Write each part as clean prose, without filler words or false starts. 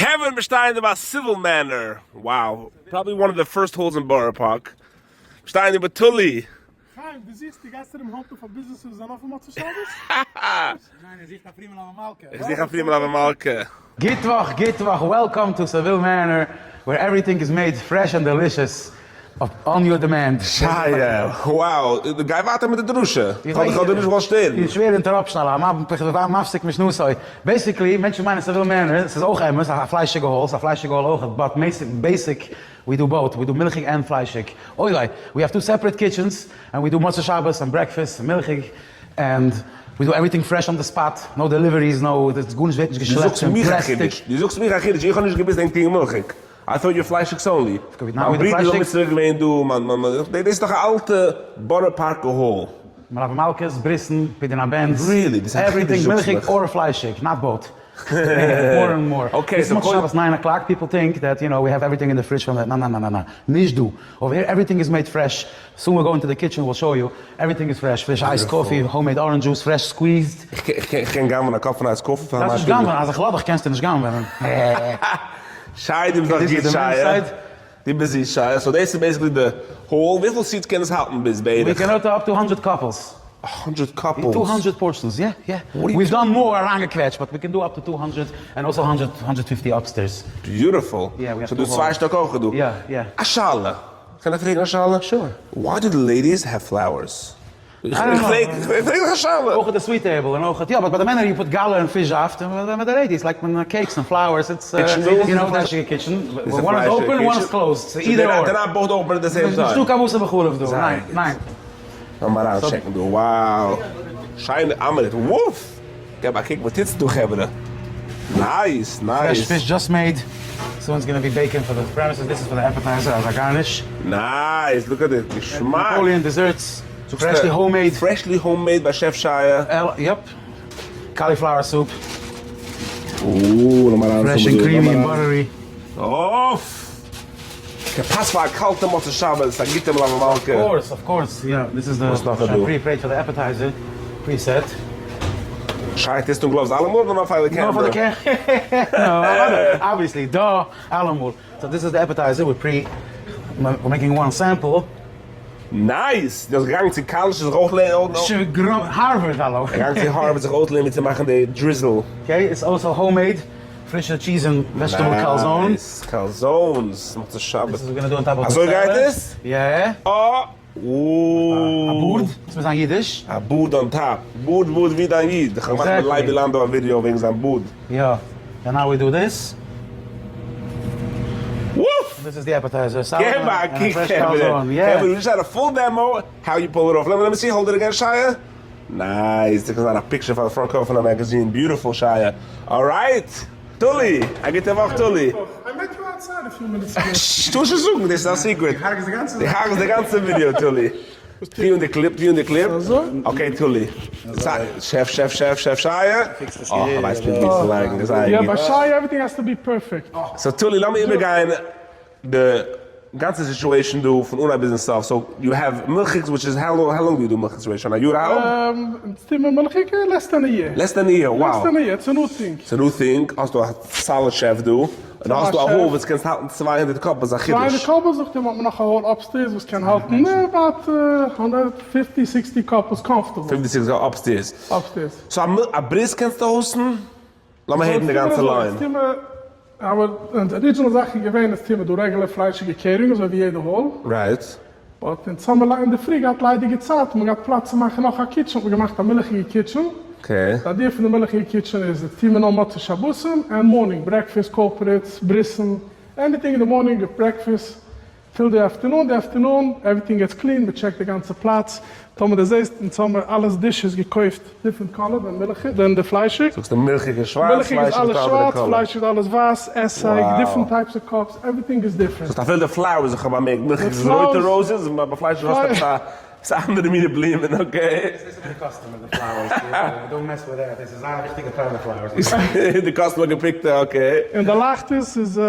קעווין מיר שטייען דא ביי Seville Manor, wow, probably one of the first halls אין בארא פארק, מיר שטייען דא ביי טולי. חיים, דו זוכסט, דו גייסט ארום האלטן פאר ביזנעסער וואס זענען אפן מוצאי שבת? ניין, ער זוכט א פרי מלוה מלכה. איך זוך א פרי מלוה מלכה. גוט וואך גוט וואך, welcome to Seville Manor where everything is made fresh and delicious on your demand. שייע, wow, גיי ווייטער מיט די דרשה, איך האב דיר נישט געוואלט שטערן. איך שווער interruption א מפסיק משנתו. Basically, מענטשן מיינען Seville Manor, ס'איז אויך אמת, א פליישיגע hall, ס'איז א פליישיגע hall אויך, but basic we do both, we do מילכיג and פליישיג. אוי וויי, we have two separate kitchens, and we do מוצאי שבת and breakfast, מילכיג, and we do everything fresh on the spot, no deliveries, no, גארנישט ווערט נישט דו געשלעפט זאגסט אין מיך א פלעסטיק. חידוש, דו זאגסט מיך א חידוש, איך האב נישט געוואוסט ענק טוען מילכיג, I thought you're פליישיגס only. מיין ברודער איז אמאל צוריק געווען דא, מיין מיין דאס איז דאך א אלטע בארא פארקע hall. מלוה מלכה'ס, בריסן, פדיון הבן'ס, Really? דאס איז א חידוש everything זאגסט מילכיג מיך. or פליישיג, not both. More and more. Okay, so מוצאי שבת nine o'clock, people think that you know we have everything in the fridge from נא נא נא נא נא, נישט דא. Over here everything is made fresh, soon we'll go into the kitchen we'll show you, everything is fresh, fresh iced coffee, homemade orange juice, fresh squeezed. איך קען גנב'ן א cup פון iced coffee פאר דארפסט נישט גנב'ענען, אז איך לאז דיך קענסטו נישט גנב'ענען. שייע דו ביסט דאך גוט שייע. דו ביסט זיס שייע. So דאס איז basically די hall. וויפיל seats קען עס האלטן ביז בערך? We can hold up to hundred couples. Hundred couples? Two hundred persons, yeah yeah. We've done more אריינגעקוועטשט but we can do up to two hundred and also hundred hundred fifty upstairs. Beautiful. So דא צוויי שטאק אויך דא. יא יא. א שאלה. קען איך פרעגן א שאלה? Sure. Why do the ladies have flowers? איך פרעג דיך א שאלה. אויך די sweet table און אויך יא but ביי די מענער you put גאלע און פיש זאפט און ביי די ladies לייגט מען cakes און flowers it's you know פליישיגע kitchen one is open one is closed so either or. They're not both open at the same time. נישטא קיין בשר בחלב דא ניין ניין. לאמיר אריינטשעקן דא wow שיינע omelet וואף! געב א קוק וואס טוט זיך דא חברה nice nice. Fresh fish just made, soon it's gonna be baking for the premises, this is for the appetizer as a garnish. Nice, look at די געשמאק. Napoleon desserts, freshly homemade. Freshly homemade ביי chef שייע. Yep. Cauliflower soup. אוה, לאמיר אריין Fresh and creamy and buttery. אוף! געפאסט פאר א קאלטע מוצאי שבת, א גוטע מלוה מלכה. Of course, of course, יא, this is the pre for the appetizer, pre-set. שייע טוסט אן gloves אלעמאל אדער נאר פאר די קעמרע? נאר פאר די קעמרע, obviously, דא, אלעמאל. So this is the appetizer, we pre, we're making one sample. Nice! דו האסט געגאנגען צו קאלעדזש זיך אויסלערנען? Harvard האלא. געגאנגען צו Harvard זיך אויסלערנען ווי צו מאכן די drizzle. Okay, it's also homemade. פרישע cheese און vegetable calzone. Nice, calzones, מוצאי שבת. אזוי גייט עס? יא. אה! א בארד? עס מוז זיין אידיש. א בארד on top. בארד בארד ווי דיין איד. איך האב געמאכט מיט לייבי לאנדא א ווידיאו וועגן זיין בארד. יא. And now we do this. וואף! This is the appetizer. געב א קוק חברה. חברה, we just had a full demo how you pull it off. Let me see, hold it again שייע. Nice, דאס קען זיין א picture פאר די front cover פון א magazine, beautiful שייע. Alright! טולי! א גוטע וואך טולי! I met you outside a few minutes ago. ששש, טארסט נישט זאגן, דאס איז א secret. די הרג'סט די גאנצע די הרג'סט די גאנצע ווידיאו טולי. טוה אן די clip, טוה אן די clip. Okay טולי. Chef chef chef chef שייע. אה, כ'ווייס פונקט ווי צו לייגן, זייער יא, גוט. ביי שייע everything has to be perfect. So טולי, לאמיר איבערגיין די גאנצע situation דא פון אנהייב ביזן סוף, so you have מילכיגס which is how long do you do מילכיגס שוין א יאר א האלב? סטימער מילכיגע? Less than a year. Less than a year, wow. Less than a year, it's a new thing. It's a new thing, האסטו א solid chef דא, און האסטו א hall וואס קענסט האלטן 200 couples, א חידוש. 200 couples, נאכדעם האט מען נאך א hall upstairs וואס קען האלטן about הונדערט fifty sixty couples comfortable. Fifty sixty upstairs. Upstairs. So א ברית קענסטו host ן? לאמיר הערן די גאנצע line. אבער די original זאך איז געווען אז טוען מיר דא regular פליישיגע catering אזוי ווי יעדע hall. Right. But אין זומער אינדערפרי געהאט ליידיגע צייט און מען געהאט פלאץ צו מאכן נאך א kitchen האט מען געמאכט א מילכיגע kitchen. Okay. די idea פון די מילכיגע kitchen איז אז טוען מיר נאר מוצאי שבתים and morning breakfast corporates בריסן anything אין די morning breakfast till די afternoon, די afternoon everything gets clean, מען טשעקט די גאנצע פלאץ, טאמער די זעסט אונז האמער אלעס dishes געקויפט different color than מילכיג than די פליישיג. זאגסט די מילכיג איז שווארץ, מילכיג איז פליישיג אלעס איז אנדערע שווארץ, color. פליישיג איז אלעס ווייס, עסייג, different types of cups, everything is different. זאגסט אפילו די flowers איך האב באמערקט, מילכיג איז רויטע roses, און ביי פליישיג האסטו עפעס א עפעס א אנדערע מינע בלומען, okay. דאס איז די customer די flowers, don't mess with that, דאס איז זייער א וויכטיגע טייל די flowers. די customer געפיקטע, okay. און די לייכטערס איז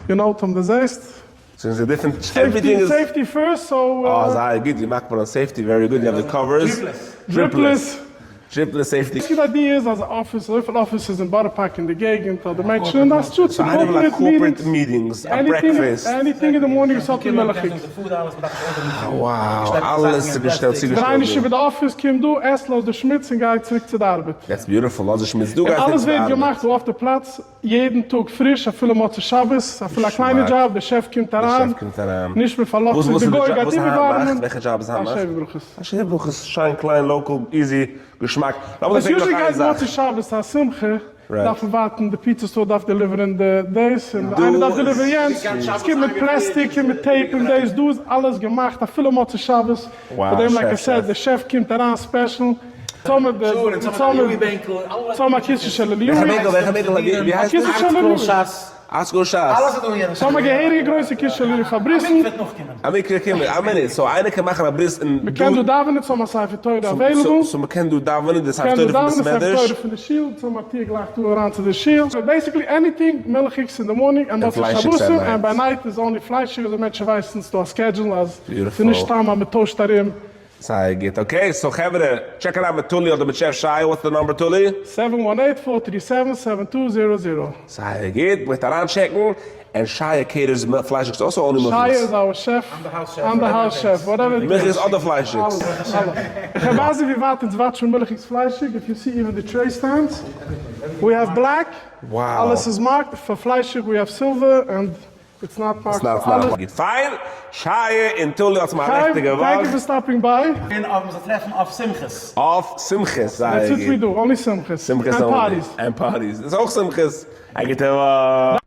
you know טאמער די זעסט. So איז א different everything איז. Safety first so. אה זייער גוט, you מאכט מען אן safety, very good, you have the covers. Dripless. Triple safety. די idea איז אז אפיס, אזויפיל offices אין בארא פארק אין די געגענט אדער מענטשן אין די שטאט צו corporate meetings, א breakfast. Anything אין די morning וואס האט מיט מילכיגס. Wow, אלעס צוגעשטעלט צוגעשטעלט. דריי נישט איבער די אפיס, קום דא, עס, לאז די שמוץ און גיי צוריק צו די ארבעט. That's beautiful, לאז די שמוץ דא, גיי צוריק צו די ארבעט. און אלעס ווערט געמאכט דא אויף די פלאץ, יעדן טאג פריש, אפילו מוצאי שבת, אפילו א קליינע דזשאב, די שעף קומט אריין, נישט מען פארלאזט זיך, די גוי גייט איבערווארעמען. וועלכע דזשאב איז היינט א שבע ברכות. א שבע ברכות, שיין קליין local easy געשמאק. לאמיר עס פרעגן נאך usually איין גייט זאך. מוצאי שבת א שמחה, דארף מען ווארטן, די pizza store דארף deliver ן די דאס, און איינער דארף deliver ן יענץ, עס קומט מיט פלעסטיק און מיט tape און דאס, דא איז אלעס געמאכט אפילו מוצאי שבת, פאר דעם like I said, די שעף קומט אריין special, צאם מיט די, צאם א קישן של אליהו, וועלכע בענקל, ווי הייסט א קישן של אליהו. אשכול שס. צאם א געהעריגע גרויסע קישן של אליהו פאר ברית'ן. א מקווה קומען, א מינוט, so איינער קען מאכן א ברית אין דא. מ'קען דא דאווענען, צאם א ספר תורה available. So מ'קען דא דאווענען, די ספר תורה פון בית מדרש. מ'קען דא דאווענען, ספר תורה פון די שול, צאם א טיר גלייך דא אריין צו די שול. So basically anything מילכיגס אין די morning און מוצאי שבתים, און ביי night איז only פליישיג אזוי מענטשן ווייסן ס'דא א schedule אז ס'נישט סתם אז מ'טוישט ארום. זייער גוט, okay, so חברה, check אריין מיט טולי אדער מיט שעף שי, what's די number טולי? 718 437 7200. זייער גוט, מ'וועט אריין check ן, און שייע caters פליישיגס also only מילכיגס? שייע איז our chef, I'm the house chef, whatever it מילכיגס אדער פליישיגס? אלעס, אלעס. איך ווייס נישט ווי ווייט אונז watch ן מילכיגס פליישיג, if you see even די tray stands, we have black, אלעס איז marked, פאר פליישיג we have silver, and it's not marked פאר אלעס. גוט פיין, שייע און טולי האטס מיר א לעכטיגע וואך. Thank you for stopping by. און אויב מ'זאל טרעפן אויף שמחות. אויף שמחות, זייער גוט. That's what we do, only שמחות. שמחות and parties. And parties. איז אויך שמחות. א גוטע וואך.